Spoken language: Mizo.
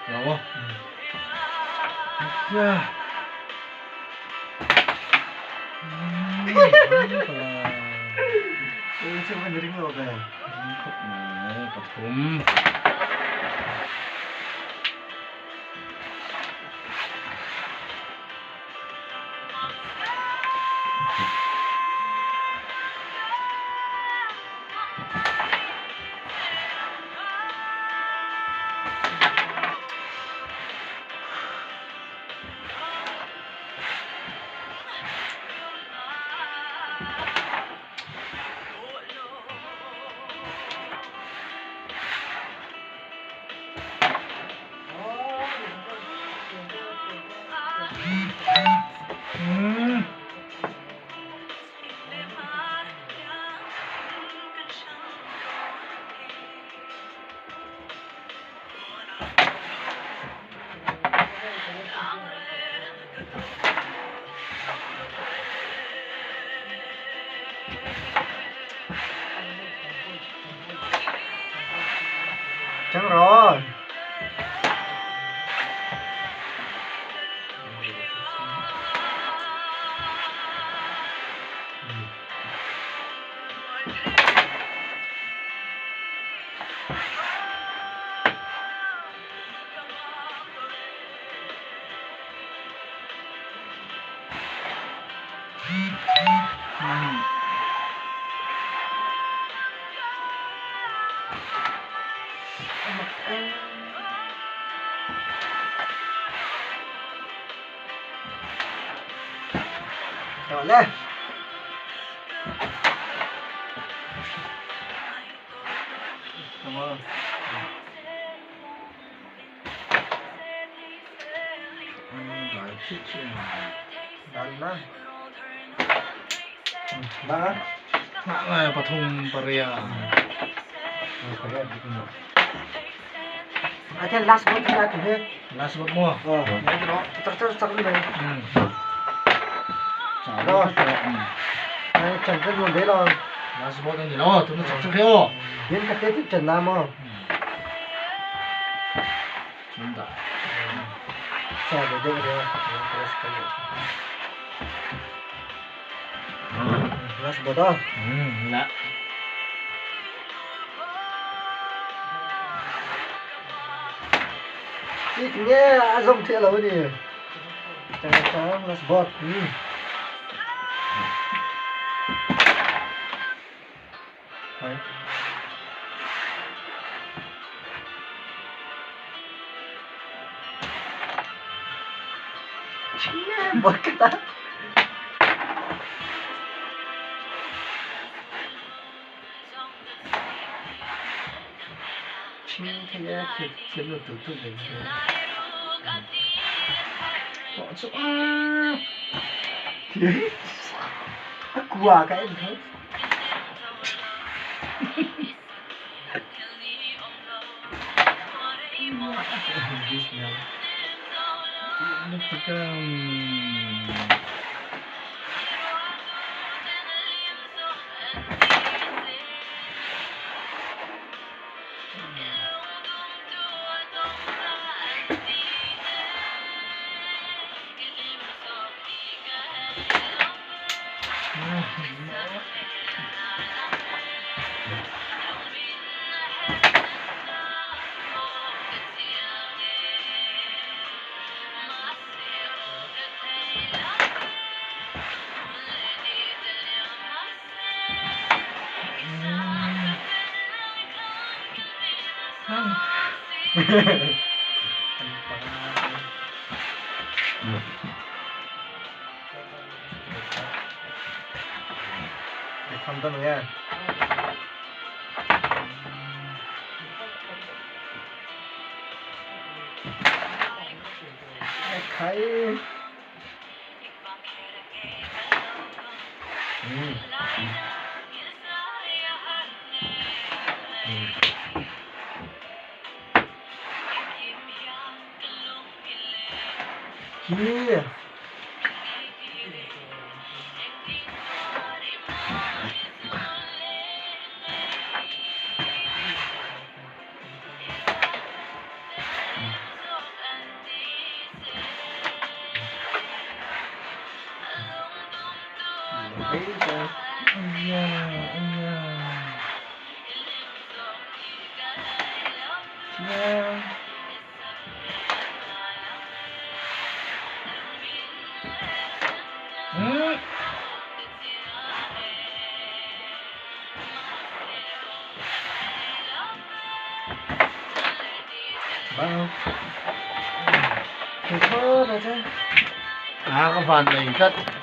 Lo. Ya. Pathum. Chắc rồi. Rồi lên. Cảm ơn. Dan na. Ba. Nga pathum paria. À thế last vote là cái hết. Last vote mo. Ờ, chắc chắc chắc này. Ừ. Rồi. Đấy, chẳng cái nguồn đấy rồi. Last vote anh nó, tụi nó chọc chọc theo. Biến cái tết Trần Nam không? 준다. Xe để đây rồi. Last vote đó. Ừ, lạ. Ít nghe dòng thiệt là cái gì? Chẳng có last vote. Ừ. Đấy. Bật cái ta. Chính thế thì chiến lược tự tự mình. Bỏ chỗ. À. Thế. Quà cái gì thế? Nó Để thăm tân nha. Khai. Ừ. Ừ. Kia. Aya aya. Chiang. Umm. Thei thlawt a che. A ka van nei tlat.